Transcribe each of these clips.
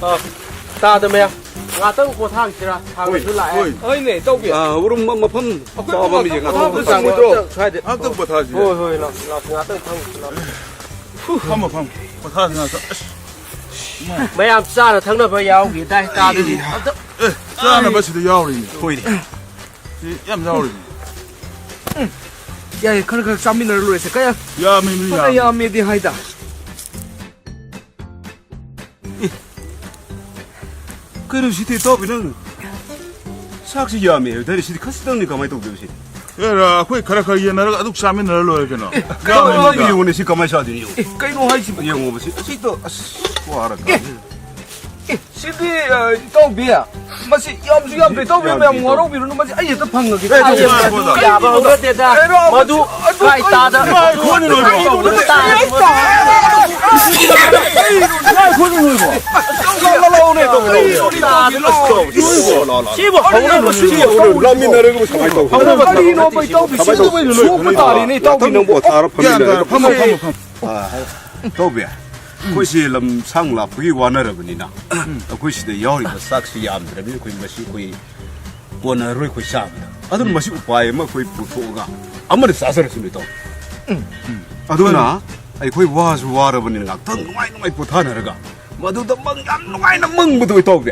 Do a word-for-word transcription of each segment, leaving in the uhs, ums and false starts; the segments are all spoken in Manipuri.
ꯑ, ꯇꯥꯗ ꯃꯌꯥꯝ꯫ ꯉꯥꯛꯇꯪ ꯄꯣꯊꯥꯈꯤꯁꯤꯔꯥ? ꯁꯥꯡꯅꯁꯨ ꯂꯥꯛꯑꯦ꯫ ꯍꯣꯏ꯫ ꯍꯣꯏꯅꯦ, ꯏꯇꯥꯎꯕꯤ꯫ ꯑꯥ, ꯎꯔꯨꯝ ꯃ-, ꯃꯐꯝ ꯑꯩꯈꯣꯏ ꯆꯥꯕ ꯑꯃ ꯉꯥꯛꯇꯪ ꯌꯦꯡꯉꯒ ꯄꯣꯊꯥꯕ ꯄꯣꯊꯥꯕ ꯆꯥꯡꯗꯣ꯫ ꯁꯥꯡꯉꯣꯏꯗ꯭ꯔꯣ? ꯁ꯭ꯋꯥꯏꯗ꯫ ꯉꯥꯛꯇꯪ ꯄꯣꯊꯥꯁꯤꯅꯦ꯫ ꯍꯣꯏ, ꯍꯣꯏ, ꯂꯥꯛ-, ꯂꯥꯛ-, ꯉꯥꯛꯇꯪ ꯐꯝꯃꯨꯁꯤ, ꯂꯥꯛ꯫ ꯐꯝꯃꯣ, ꯐꯝꯃꯣ꯫ ꯄꯣꯊꯥꯁꯤ ꯉꯥꯛꯇꯪ꯫ ꯑꯁ꯫ ꯃꯌꯥꯝ ꯆꯥꯅ ꯊꯛꯅꯕ ꯌꯥꯎꯈꯤꯗꯥꯏ? ꯇꯥꯗ꯫ ꯑꯦ, ꯆꯥꯅꯕ ꯁꯤꯗ ꯌꯥꯎꯔꯤꯅꯦ꯫ ꯍꯣꯏꯅꯦ꯫ ꯁꯤ ꯌꯥꯝ ꯌꯥꯎꯔꯤꯅꯦ꯫ ꯌꯥꯏꯌꯦ, ꯈꯔ ꯈꯔ ꯆꯥꯃꯤꯟꯅꯔ ꯂꯣꯏꯔꯦꯁꯦ꯫ ꯀꯌꯥ ꯌꯥꯝꯃꯤ, ꯃꯤ ꯐꯅ ꯌꯥꯝꯃꯤ꯫ ꯌꯥꯝꯃꯦꯗꯤ ꯍꯥꯏꯗ꯫ ꯑꯦ, ꯀꯩꯅꯣ ꯁꯤꯗꯤ ꯏꯇꯥꯎꯕꯤ ꯅꯪ ꯆꯥꯛꯁꯤ ꯌꯥꯝꯃꯦ ꯍꯥꯏꯕ ꯇꯥꯔꯦ, ꯁꯤꯗꯤ ꯈꯖꯤꯛꯇꯪꯅꯤ ꯀꯃꯥꯏꯅ ꯇꯧꯗꯣꯏꯕ ꯁꯤꯗꯤ? ꯑꯦ, ꯔꯥ, ꯑꯩꯈꯣꯏ ꯈꯔ ꯈꯔ ꯌꯦꯟꯅꯔꯒ ꯑꯗꯨꯛ ꯆꯥꯃꯤꯟꯅꯔ ꯂꯣꯏꯔꯦ ꯀꯩꯅꯣ꯫ ꯑꯦ, ꯌꯥꯝꯃꯦ, ꯀꯩꯅꯣ ꯌꯥꯝꯃꯦ꯫ ꯌꯦꯡꯉꯨꯅꯦ ꯁꯤ ꯀꯃꯥꯏꯅ ꯆꯥꯗꯣꯏꯅꯣ ꯌꯦꯡꯉꯨ꯫ ꯑꯦ, ꯀꯩꯅꯣ ꯍꯥꯏꯁꯤꯕꯣ? ꯌꯦꯡꯉꯣꯕ ꯁꯤ, ꯁꯤꯗ ꯑꯁ ꯋꯥꯔ ꯀꯥꯟꯁꯤꯗ꯫ ꯑꯦ, ꯁꯤꯗꯤ, ꯑ, ꯏꯇꯥꯎꯕꯤ, ꯃꯁꯤ ꯌꯥꯝꯁꯨ ꯌꯥꯝꯗ꯭ꯔꯦ, ꯏꯇꯥꯎꯕꯤ ꯌꯥꯝꯗ꯭ꯔꯦ, ꯃꯌꯥꯝ ꯏꯇꯥꯎꯕꯤ꯫ ꯋꯥꯔꯧꯕꯤꯔꯨꯅꯨ, ꯃꯁꯤ ꯑꯩ ꯍꯦꯛꯇ ꯐꯪꯉꯒꯦ꯫ ꯑꯦ, ꯏꯇꯥꯎꯕꯤ, ꯑꯗꯨ ꯌꯥꯕ ꯍꯧꯅꯗꯦꯗ꯫ ꯑꯦ, ꯏꯇꯥꯎꯕꯤ, ꯃꯗꯨ ꯑꯗꯨ ꯀꯥꯏ ꯇꯥꯗ-꯫ ꯉꯥꯏꯈꯣꯅꯦ, ꯂꯣꯏꯕ꯫ ꯇꯥꯗ-꯫ ꯉꯥꯏꯈꯣꯅꯦ, ꯂꯣꯏꯕ꯫ ꯂꯥꯛꯑꯣꯅꯦ, ꯏꯇꯥꯎꯕꯤ, ꯂꯥꯛꯑꯣ꯫ ꯁꯤꯕꯨ ꯍꯧꯅꯕ ꯁꯤꯕꯨ ꯂꯥꯛꯃꯤꯟꯅꯔꯒ ꯀꯃꯥꯏꯅ ꯇꯧꯕ? ꯀꯔꯤꯅꯣꯕ, ꯏꯇꯥꯎꯕꯤ, ꯀꯃꯥꯏꯅ ꯁꯤꯕꯨ ꯇꯧꯕ? ꯁꯣꯛꯄ ꯇꯥꯔꯦꯅꯦ, ꯏꯇꯥꯎꯕꯤ, ꯒ꯭ꯌꯥꯟ ꯅꯪꯕꯨ꯫ ꯇꯥꯔꯦ, ꯐꯝꯃꯤꯟꯅꯔꯒ꯫ ꯒ꯭ꯌꯥꯟ ꯇꯥꯔꯦ, ꯐꯝꯃꯣ, ꯐꯝꯃꯣ, ꯐꯝꯃꯣ꯫ ꯑꯥ, ꯇꯧꯕꯤ, ꯑꯩꯈꯣꯏꯁꯦ ꯂꯝ ꯁꯥꯡ ꯂꯥꯞꯄꯒꯤ ꯋꯥꯅꯔꯕꯅꯤꯅ, ꯑꯩꯈꯣꯏ ꯁꯤꯗ ꯌꯥꯎꯔꯤꯕ ꯆꯥꯛꯁꯤ ꯌꯥꯝꯗ꯭ꯔꯕꯅꯤꯅ ꯑꯩꯈꯣꯏ ꯃꯁꯤ ꯑꯩꯈꯣꯏ ꯀꯣꯟꯅꯔꯔꯣꯏ ꯑꯩꯈꯣꯏ ꯆꯥꯕꯗ꯫ ꯑꯗꯨꯅ ꯃꯁꯤ ꯎꯄꯥꯏ ꯑꯃ ꯑꯩꯈꯣꯏ ꯄꯨꯊꯣꯛꯑꯒ ꯑꯃꯅ ꯆꯥꯖꯔꯁꯅꯨ ꯏꯇꯥꯎ꯫ ꯑꯗꯨꯅ ꯑꯩꯈꯣꯏ ꯋꯥꯁꯨ ꯋꯥꯔꯕꯅꯤꯅ ꯉꯥꯛꯇꯪ ꯅꯨꯡꯉꯥꯏ ꯅꯨꯡꯉꯥꯏ ꯄꯣꯊꯥꯅꯔꯒ ꯃꯗꯨꯗ ꯃꯪ ꯌꯥꯝ ꯅꯨꯡꯉꯥꯏꯅ ꯃꯪꯕꯗꯣ ꯏꯇꯥꯎꯕꯤ꯫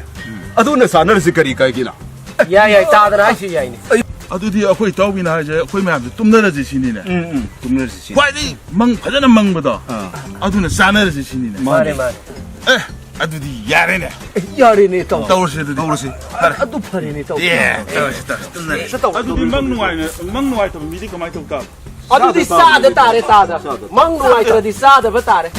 ꯑꯗꯨꯅ ꯆꯥꯅꯔꯁꯤ ꯀꯔꯤ ꯀꯥꯏꯒꯤꯅ? ꯌꯥꯏ, ꯌꯥꯏ, ꯇꯥꯗꯅ ꯍꯥꯏꯁꯤ ꯌꯥꯏꯅꯦ꯫ ꯑꯗꯨꯗꯤ ꯑꯩꯈꯣꯏ ꯏꯇꯥꯎꯕꯤꯅ ꯍꯥꯏꯁꯦ ꯑꯩꯈꯣꯏ ꯃꯌꯥꯝꯁꯦ ꯇꯨꯝꯅꯔꯁꯤ ꯁꯤꯅꯤꯅꯦ꯫ ꯎꯝ, ꯎꯝ, ꯇꯨꯝꯅꯔꯁꯤ ꯁꯤ꯫ ꯈ꯭ꯋꯥꯏꯗꯒꯤ ꯃꯪ ꯐꯖꯅ ꯃꯪꯕꯗꯣ꯫ ꯑꯥ꯫ ꯑꯗꯨꯅ ꯆꯥꯅꯔꯁꯤ ꯁꯤꯅꯤꯅꯦ꯫ ꯃꯥꯅꯦ, ꯃꯥꯅꯦ꯫ ꯑꯦ, ꯑꯗꯨꯗꯤ ꯌꯥꯔꯦꯅꯦ꯫ ꯑꯦ, ꯌꯥꯔꯦꯅꯦ, ꯏꯇꯥꯎ꯫ ꯇꯧꯔꯁꯤ ꯑꯗꯨꯗꯤ꯫ ꯇꯧꯔꯁꯤ꯫ ꯐꯔꯦ꯫ ꯑꯗꯨ ꯐꯔꯦꯅꯦ, ꯏꯇꯥꯎ꯫ ꯑꯦ, ꯇꯧꯔꯁꯤ, ꯇꯧꯔꯁꯤ꯫ ꯇꯨꯝꯅꯔꯁꯤ꯫ ꯍꯦꯛꯇ ꯇꯧ꯫ ꯑꯗꯨꯗꯤ ꯃꯪ ꯅꯨꯡꯉꯥꯏꯅ, ꯃꯪ ꯅꯨꯡꯉꯥꯏꯇꯕ ꯃꯤꯗꯤ ꯀꯃꯥꯏꯅ ꯇꯧ ꯇꯥꯕ? ꯑꯗꯨꯗꯤ ꯆꯥꯗ ꯇꯥꯔꯦ, ꯇꯥꯗ꯫ ꯆꯥꯗ꯫ ꯃꯪ ꯅꯨꯡꯉꯥꯏꯇ꯭ꯔꯗꯤ ꯆꯥꯗꯕ ꯇꯥꯔꯦ꯫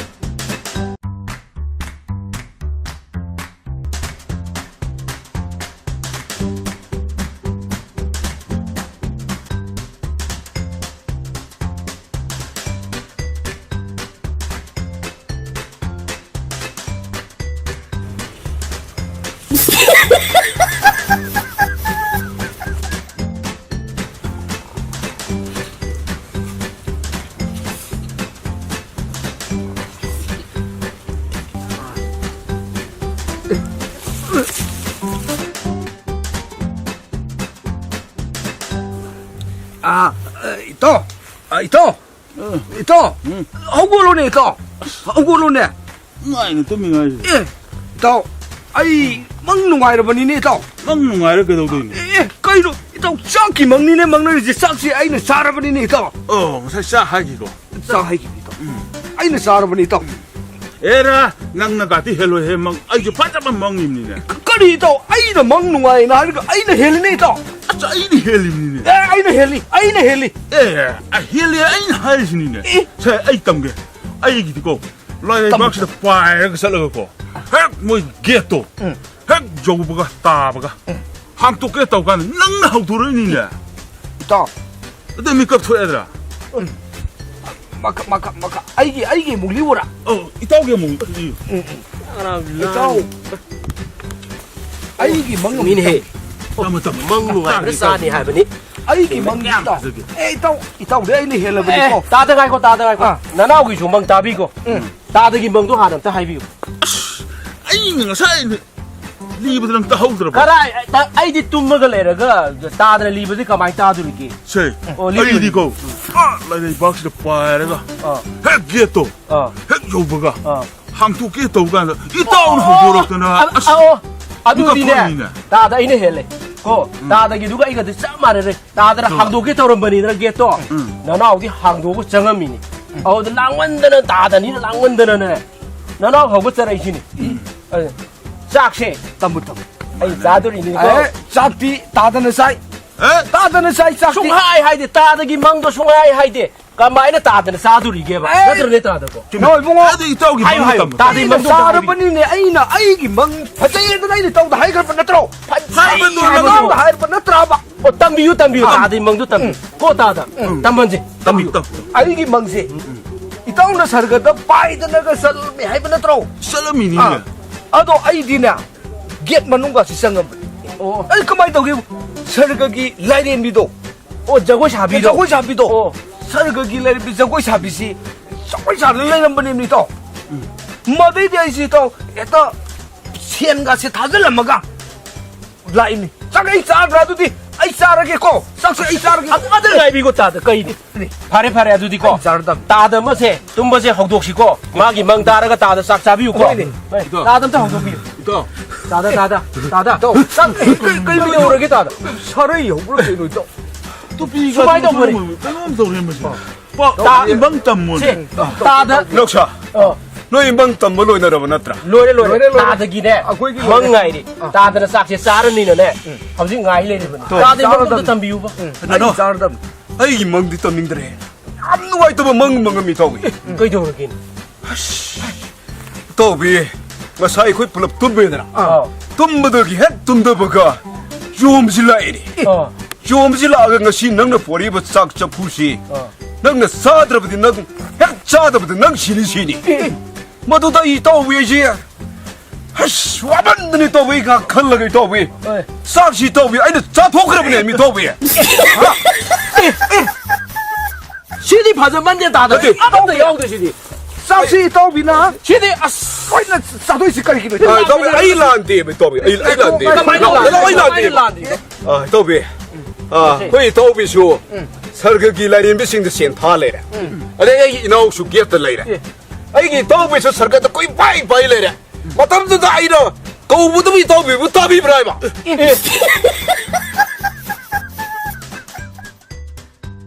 ꯏꯇꯥꯎ! ꯏꯇꯥꯎ! ꯎꯝ꯫ ꯍꯧꯒꯠꯂꯣꯅꯦ, ꯏꯇꯥꯎ! ꯍꯧꯒꯠꯂꯣꯅꯦ! ꯅꯨꯡꯉꯥꯏꯅ ꯇꯨꯝꯃꯤ ꯉꯥꯏꯁꯤꯗ꯫ ꯑꯦ, ꯏꯇꯥꯎ, ꯑꯩ ꯃꯪ ꯅꯨꯡꯉꯥꯏꯔꯕꯅꯤꯅꯦ, ꯏꯇꯥꯎ꯫ ꯃꯪ ꯅꯨꯡꯉꯥꯏꯔ ꯀꯩꯗꯧꯗꯣꯏꯅꯣ? ꯑꯦ, ꯀꯩꯅꯣ? ꯏꯇꯥꯎ, ꯆꯥꯛꯀꯤ ꯃꯪꯅꯤꯅꯦ ꯃꯪꯅꯔꯤꯁꯦ꯫ ꯆꯥꯛꯁꯦ ꯑꯩꯅ ꯆꯥꯔꯕꯅꯤꯅꯦ, ꯏꯇꯥꯎ꯫ ꯑꯣ, ꯉꯁꯥꯏ ꯆꯥꯛ ꯍꯥꯏꯈꯤꯀꯣ? ꯆꯥꯛ ꯍꯥꯏꯈꯤꯕꯅꯤ, ꯏꯇꯥꯎ꯫ ꯎꯝ꯫ ꯑꯩꯅ ꯆꯥꯔꯕꯅꯤ, ꯏꯇꯥꯎ꯫ ꯑꯦꯔꯥ, ꯅꯪꯅ ꯀꯥꯇꯤ ꯍꯦꯜꯂꯣꯏꯍꯦ, ꯃꯪ, ꯑꯩꯁꯨ ꯐꯖꯕ ꯃꯪꯉꯤꯕꯅꯤꯅꯦ꯫ ꯀꯔꯤ, ꯏꯇꯥꯎ? ꯑꯩꯅ ꯃꯪ ꯅꯨꯡꯉꯥꯏꯅ ꯍꯥꯏꯔꯒ ꯑꯩꯅ ꯍꯦꯜꯂꯤꯅꯦ, ꯏꯇꯥꯎ꯫ ꯑꯁ, ꯑꯩꯅ ꯍꯦꯜꯂꯤꯕꯅꯤꯅꯦ꯫ ꯑꯦ, ꯑꯩꯅ ꯍꯦꯜꯂꯤ, ꯑꯩꯅ ꯍꯦꯜꯂꯤ꯫ ꯑꯦ, ꯑ, ꯍꯦꯜꯂꯤ ꯑꯩꯅ ꯍꯥꯏꯔꯤꯁꯤꯅꯤꯅꯦ꯫ ꯑꯦ꯫ ꯁꯦ, ꯑꯩ ꯇꯝꯒꯦ꯫ ꯑꯩꯒꯤꯗꯤꯀꯣ, ꯂꯥꯏꯔꯩꯕꯥꯛꯁꯤꯗ ꯄꯥꯏꯔꯒ ꯆꯠꯂꯒꯀꯣ, ꯍꯦꯛ ꯃꯣꯏ ꯒꯦꯠꯇꯣ, ꯎꯝ꯫ ꯍꯦꯛ ꯌꯧꯕꯒ ꯇꯥꯕꯒ, ꯎꯝ꯫ ꯍꯥꯡꯇꯣꯛꯀꯦ ꯇꯧ ꯀꯥꯟꯗ ꯅꯪꯅ ꯍꯧꯗꯣꯔꯛꯏꯅꯤꯅꯦ꯫ ꯏꯇꯥꯎ꯫ ꯑꯗꯨ ꯃꯤꯀꯞ ꯊꯣꯛꯑꯦꯗ꯭ꯔꯥ? ꯎꯝ꯫ ꯃꯈ-, ꯃꯈ-, ꯃꯈ-, ꯑꯩꯒꯤ, ꯑꯩꯒꯤ ꯑꯃꯨꯛ ꯂꯤꯎꯔꯥ? ꯑꯧ, ꯏꯇꯥꯎꯒꯤ ꯑꯃꯨꯛ ꯂꯤꯌꯨ꯫ ꯎꯝ, ꯎꯝ꯫ ꯏꯇꯥꯎ꯫ ꯑꯩꯒꯤ ꯃꯪ ꯑꯃꯨꯛ ꯃꯤꯅꯦꯍꯦ꯫ ꯇꯝ-, ꯇꯝꯃꯣ, ꯇꯝꯃꯣ꯫ ꯃꯪ ꯅꯨꯡꯉꯥꯏꯕꯅ ꯇꯥꯒꯦ, ꯆꯥꯅꯤ ꯇꯥꯒꯦ꯫ ꯍꯥꯏꯕꯅꯤ꯫ ꯑꯩꯒꯤ ꯃꯪ ꯌꯥꯝ ꯇꯥꯎ꯫ ꯐꯖꯒꯦ꯫ ꯑꯦ, ꯏꯇꯥꯎ, ꯏꯇꯥꯎꯗꯤ ꯑꯩꯅ ꯍꯦꯜꯂꯕꯅꯤꯀꯣ꯫ ꯑꯦ, ꯇꯥꯗ ꯉꯥꯏꯈꯣ, ꯇꯥꯗ ꯉꯥꯏꯈꯣ꯫ ꯑꯥ꯫ ꯅꯅꯥꯎꯒꯤꯁꯨ ꯃꯪ ꯇꯥꯕꯤꯀꯣ꯫ ꯎꯝ꯫ ꯇꯥꯗꯒꯤ ꯃꯪꯗꯣ ꯍꯥꯟꯅ ꯑꯝꯇ ꯍꯥꯏꯕꯤꯌꯨ꯫ ꯑꯁ, ꯑꯩꯅ ꯉꯁꯥꯏ ꯂꯤꯕꯗ ꯅꯪ ꯇꯥꯍꯧꯗ꯭ꯔꯕ? ꯀꯔꯥꯏ? ꯇ-, ꯑꯩꯗꯤ ꯇꯨꯝꯃꯒ ꯂꯩꯔꯒ ꯇꯥꯗꯅ ꯂꯤꯕꯗꯤ ꯀꯃꯥꯏꯅ ꯇꯥꯗꯣꯔꯤꯒꯦ? ꯁꯦ, ꯑꯣ, ꯂꯤꯕꯤꯌꯨ꯫ ꯑꯩꯗꯤꯀꯣ, ꯑꯥ, ꯂꯥꯏꯔꯩꯕꯥꯛꯁꯤꯗ ꯄꯥꯏꯔꯒ ꯑꯥ꯫ ꯍꯦꯛ ꯒꯦꯠꯇꯣ ꯑꯥ꯫ ꯍꯦꯛ ꯌꯧꯕꯒ ꯑꯥ꯫ ꯍꯥꯡꯇꯣꯛꯀꯦ ꯇꯧ ꯀꯥꯟꯗ ꯏꯇꯥꯎꯅ ꯑꯣ, ꯍꯧꯗꯣꯔꯛꯇꯅ, ꯑ-, ꯑꯁ, ꯑꯣ, ꯑꯗꯨꯗꯤꯅꯦ, ꯃꯤꯀꯞ ꯊꯣꯛꯏꯅꯤꯅꯦ꯫ ꯇꯥꯗ ꯑꯩꯅ ꯍꯦꯜꯂꯦ꯫ ꯀꯣ, ꯎꯝ꯫ ꯇꯥꯗꯒꯤꯗꯨꯒ ꯑꯩꯒꯗꯤ ꯆꯞ ꯃꯥꯟꯅꯔꯦ꯫ ꯇꯥꯗꯅ ꯎꯝ꯫ ꯍꯥꯡꯗꯣꯛꯀꯦ ꯇꯧꯔꯝꯕꯅꯤꯗꯅ ꯒꯦꯠꯇꯣ꯫ ꯎꯝ꯫ ꯅꯅꯥꯎꯗꯤ ꯍꯥꯡꯗꯣꯛꯑꯒ ꯆꯪꯉꯝꯃꯤꯅꯤ꯫ ꯎꯝ꯫ ꯑꯗꯨꯗ ꯂꯥꯡꯃꯟꯗꯅ ꯇꯥꯗꯅꯤꯅ ꯂꯥꯡꯃꯟꯗꯅꯅꯦ꯫ ꯅꯅꯥꯎ ꯍꯧꯒꯠꯆꯔꯛꯏꯁꯤꯅꯤ꯫ ꯎꯝ꯫ ꯑ, ꯆꯥꯛꯁꯦ꯫ ꯇꯝꯃꯨ, ꯇꯝꯃꯨ꯫ ꯑꯩ ꯆꯥꯗꯣꯔꯤꯅꯤꯀꯣ꯫ ꯑꯦ, ꯆꯥꯛꯇꯤ ꯇꯥꯗꯅ ꯆꯥꯏ꯫ ꯑꯦ? ꯇꯥꯗꯅ ꯆꯥꯏ ꯆꯥꯛꯇꯤ꯫ ꯁꯨꯡꯍꯥꯏ ꯍꯥꯏꯗꯦ, ꯇꯥꯗꯒꯤ ꯃꯪꯗꯣ ꯁꯨꯡꯍꯥꯏ ꯍꯥꯏꯗꯦ꯫ ꯀꯃꯥꯏꯅ ꯇꯥꯗꯅ ꯆꯥꯗꯣꯔꯤꯒꯦꯕ? ꯑꯦ! ꯅꯠꯇ꯭ꯔꯅꯦ ꯇꯥꯗꯀꯣ? ꯆꯨꯝꯃꯤ꯫ ꯅꯣꯏ ꯏꯕꯨꯡꯉꯣ꯫ ꯑꯗꯨ ꯏꯇꯥꯎꯒꯤ ꯍꯥꯏꯌꯨ, ꯃꯪꯗꯣ ꯍꯥꯏꯌꯨ꯫ ꯇꯝꯃꯨ꯫ ꯇꯥꯗꯒꯤ ꯑꯩꯅ ꯃꯪꯗꯣ ꯍꯥꯏꯕꯤꯌꯨ꯫ ꯆꯥꯔꯕꯅꯤꯅꯦ, ꯑꯩꯅ ꯑꯩꯒꯤ ꯃꯪ ꯐꯖꯩꯌꯦꯅ ꯑꯩꯅ ꯏꯇꯥꯎꯗ ꯍꯥꯏꯈ꯭ꯔꯕ ꯅꯠꯇ꯭ꯔꯣ? ꯐꯖꯩ ꯍꯥꯏꯕꯗꯣ ꯍꯥꯏꯕ ꯅꯪ ꯅꯠꯇ꯭ꯔꯣ? ꯍꯥꯏꯔꯕ ꯅꯠꯇ꯭ꯔꯕ? ꯑꯣ, ꯇꯝꯕꯤꯌꯨ, ꯇꯝꯕꯤꯌꯨ꯫ ꯑꯥ꯫ ꯇꯥꯗꯒꯤ ꯃꯪꯗꯣ ꯇꯝꯕꯤꯌꯨ꯫ ꯎꯝ꯫ ꯀꯣ ꯇꯥꯗ꯫ ꯎꯝ꯫ ꯇꯝꯍꯟꯁꯤ꯫ ꯇꯝꯕꯤꯌꯨ꯫ ꯇꯝꯕꯤꯌꯨ, ꯇꯝꯕꯤꯌꯨ꯫ ꯑꯩꯒꯤ ꯃꯪꯁꯦ, ꯎꯝ, ꯎꯝ꯫ ꯏꯇꯥꯎꯅ ꯁꯔꯒꯗ ꯄꯥꯏꯗꯅꯒ ꯆꯠꯂꯝꯃꯦ ꯍꯥꯏꯕ ꯅꯠꯇ꯭ꯔꯣ? ꯆꯠꯂꯝꯃꯤꯅꯤꯅꯦ꯫ ꯑꯥ꯫ ꯑꯗꯣ ꯑꯩꯗꯤꯅꯦ, ꯒꯦꯠ ꯃꯅꯨꯡꯒꯁꯤ ꯆꯪꯉꯝꯕꯅꯤ꯫ ꯑꯣ꯫ ꯑꯩ ꯀꯃꯥꯏꯅ ꯇꯧꯒꯦ? ꯁꯔꯒꯒꯤ ꯂꯥꯏꯔꯦꯝꯕꯤꯗꯣ꯫ ꯑꯣ, ꯖꯒꯣꯏ ꯁꯥꯕꯤꯗꯣ? ꯖꯒꯣꯏ ꯁꯥꯕꯤꯗꯣ꯫ ꯑꯣ꯫ ꯁꯔꯒꯒꯤ ꯂꯥꯏꯔꯦꯝꯕꯤ ꯖꯒꯣꯏ ꯁꯥꯕꯤꯁꯤ ꯖꯒꯣꯏ ꯁꯥꯗꯅ ꯂꯩꯔꯝꯕꯅꯦ, ꯏꯇꯥꯎ꯫ ꯎꯝ꯫ ꯃꯗꯩꯗꯤ ꯑꯩꯁꯤ, ꯏꯇꯥꯎ, ꯍꯦꯛꯇ ꯁꯦꯟꯒꯁꯦ ꯊꯥꯖꯤꯜꯂꯝꯃꯒ ꯂꯥꯛꯏꯅꯤ꯫ ꯆꯥꯛ ꯑꯩ ꯆꯥꯗ꯭ꯔꯥ ꯑꯗꯨꯗꯤ? ꯑꯩ ꯆꯥꯔꯒꯦꯀꯣ꯫ ꯆꯥꯛꯁꯨ ꯑꯩ ꯆꯥꯔꯒꯦ꯫ ꯑꯃꯇ ꯉꯥꯏꯕꯤꯀꯣ, ꯇꯥꯗ꯫ ꯀꯩꯗꯤ? ꯐꯔꯦ, ꯐꯔꯦ, ꯑꯗꯨꯗꯤꯀꯣ꯫ ꯑꯩ ꯆꯥꯔꯗꯝ꯫ ꯇꯥꯗ ꯑꯃꯁꯦ ꯇꯨꯝꯕꯁꯦ ꯍꯧꯗꯣꯛꯁꯤꯀꯣ꯫ ꯃꯥꯒꯤ ꯃꯪ ꯇꯥꯔꯒ ꯇꯥꯗ ꯆꯥꯛ ꯆꯥꯕꯤꯌꯨꯀꯣ꯫ ꯍꯣꯏꯅꯦ꯫ ꯍꯣꯏ꯫ ꯏꯇꯥꯎ꯫ ꯇꯥꯗ ꯑꯝꯇ ꯍꯧꯗꯣꯛꯄꯤꯌꯨ꯫ ꯏꯇꯥꯎ꯫ ꯇꯥꯗ, ꯇꯥꯗ, ꯇꯥꯗ꯫ ꯏꯇꯥꯎ, ꯆꯥꯛ ꯀꯩ, ꯀꯩ, ꯀꯩ ꯇꯧꯔꯒꯦ, ꯇꯥꯗ? ꯁꯥꯔꯩ ꯍꯧꯕ꯭ꯔꯥ ꯀꯩꯅꯣ, ꯏꯇꯥꯎ? ꯇꯨꯄꯤꯒ ꯁꯨꯃꯥꯏꯅ ꯇꯧꯕꯅꯦ꯫ ꯀꯩꯅꯣꯝ ꯇꯧꯔꯦ ꯃꯁꯤ꯫ ꯄꯥꯎ ꯇꯥ-, ꯏꯃꯪ ꯇꯝꯃꯣꯅꯦ꯫ ꯁꯦ, ꯇꯥꯗ꯫ ꯂꯧꯁꯥ꯫ ꯑ꯫ ꯅꯣꯏ ꯏꯃꯪ ꯇꯝꯕ ꯂꯣꯏꯅꯔꯕ ꯅꯠꯇ꯭ꯔꯥ? ꯂꯣꯏꯔꯦ, ꯂꯣꯏꯔꯦ꯫ ꯂꯣꯏꯔꯦ, ꯂꯣꯏꯔꯦ꯫ ꯇꯥꯗꯒꯤꯅꯦ ꯑꯩꯈꯣꯏꯒꯤ ꯃꯪ ꯂꯣꯏꯔꯦ꯫ ꯉꯥꯏꯔꯤ꯫ ꯑ꯫ ꯇꯥꯗꯅ ꯆꯥꯛꯁꯦ ꯆꯥꯔꯅꯤꯅꯅꯦ, ꯎꯝ꯫ ꯍꯧꯖꯤꯛ ꯉꯥꯏ ꯂꯩꯔꯤꯕꯅꯤ꯫ ꯇꯣ, ꯇꯥꯗ ꯏꯃꯪ ꯆꯥꯔꯗꯝ꯫ ꯑꯝꯇ ꯇꯝꯕꯤꯌꯨꯕ꯫ ꯎꯝ꯫ ꯀꯩꯅꯣ? ꯑꯩ ꯆꯥꯔꯗꯝ꯫ ꯑꯩꯒꯤ ꯃꯪꯗꯤ ꯇꯝꯅꯤꯡꯗ꯭ꯔꯦ꯫ ꯌꯥꯝ ꯅꯨꯡꯉꯥꯏꯇꯕ ꯃꯪ ꯃꯪꯉꯝꯃꯤ ꯇꯧꯏ꯫ ꯎꯝ, ꯀꯩꯗꯧꯔꯒꯦꯅꯦ? ꯇꯧꯕꯤ, ꯉꯁꯥꯏ ꯑꯩꯈꯣꯏ ꯄꯨꯂꯞ ꯇꯨꯝꯃꯦꯗꯅ꯫ ꯑꯥ꯫ ꯇꯨꯝꯕꯗꯒꯤ ꯍꯦꯛ ꯇꯨꯝꯗꯕꯒ ꯌꯣꯝꯁꯤ ꯂꯥꯛꯏꯅꯦ꯫ ꯑꯥ꯫ ꯌꯣꯝꯁꯤ ꯂꯥꯛꯑꯒ ꯉꯁꯤ ꯅꯪꯅ ꯄꯣꯔꯛꯏꯕ ꯆꯥꯛ ꯆꯐꯨꯁꯤ ꯑꯥ꯫ ꯅꯪꯅ ꯆꯥꯗ꯭ꯔꯕꯗꯤ ꯅꯪ ꯍꯦꯛ ꯆꯥꯗꯕꯗ ꯅꯪ ꯁꯤꯅꯤ ꯁꯤꯅꯤ꯫ ꯑꯦ꯫ ꯃꯗꯨꯗ ꯑꯩ ꯇꯧꯕꯤ ꯑꯩꯁꯦ ꯑꯁ ꯋꯥꯃꯟꯗꯅ ꯇꯧꯕꯤ ꯑꯩ ꯉꯥꯏꯍꯥꯛ ꯈꯜꯂꯒ ꯇꯧꯕꯤ ꯍꯣꯏ꯫ ꯆꯥꯛꯁꯤ ꯇꯧꯕꯤ ꯑꯩꯅ ꯆꯥꯊꯣꯛꯈ꯭ꯔꯕꯅꯦ ꯃꯤ ꯇꯧꯕꯤ꯫ ꯁꯤꯗꯤ ꯐꯖꯃꯟꯗꯦ ꯇꯥꯗ꯫ ꯅꯠꯇꯦ꯫ ꯑꯃꯠꯇ ꯌꯥꯎꯗꯦ ꯁꯤꯗꯤ꯫ ꯆꯥꯛꯁꯤ ꯏꯇꯥꯎꯕꯤꯅ ꯁꯤꯗꯤ ꯑꯁ꯫ ꯂꯣꯏꯅ ꯆꯥꯗꯣꯏꯁꯤ ꯀꯔꯤꯒꯤꯅꯣ? ꯑ, ꯏꯇꯥꯎꯕꯤ, ꯑꯩ ꯂꯥꯟꯗꯦꯕ, ꯏꯇꯥꯎꯕꯤ꯫ ꯑꯩ, ꯑꯩ ꯂꯥꯟꯗꯦꯕ꯫ ꯀꯃꯥꯏꯅ ꯂꯥꯟꯗꯦ? ꯀꯃꯥꯏꯅ ꯂꯥꯟꯗꯦꯕ? ꯂꯥꯟꯗꯦ? ꯑ, ꯏꯇꯥꯎꯕꯤ꯫ ꯑ, ꯑꯩꯈꯣꯏ ꯏꯇꯥꯎꯕꯤꯁꯨ ꯁꯔꯒꯒꯤ ꯂꯥꯏꯔꯦꯝꯕꯤꯁꯤꯡꯗ ꯁꯦꯟ ꯊꯥ ꯂꯩꯔꯦ꯫ ꯑꯗꯩ ꯑꯩꯒꯤ ꯏꯅꯥꯎꯁꯨ ꯒꯦꯠꯇ ꯂꯩꯔꯦ꯫ ꯑꯦ꯫ ꯑꯩꯒꯤ ꯏꯇꯥꯎꯕꯤꯁꯨ ꯁꯔꯒꯗ ꯀꯣꯏꯄꯥꯏ ꯄꯥꯏ ꯂꯩꯔꯦ꯫ ꯃꯇꯝꯗꯨꯗ ꯑꯩꯅ ꯀꯧꯕꯗꯨꯕꯨ ꯏꯇꯥꯎꯕꯤꯕꯨ ꯇꯥꯕꯤꯕ꯭ꯔꯥ ꯍꯥꯏꯕ? ꯑꯦ꯫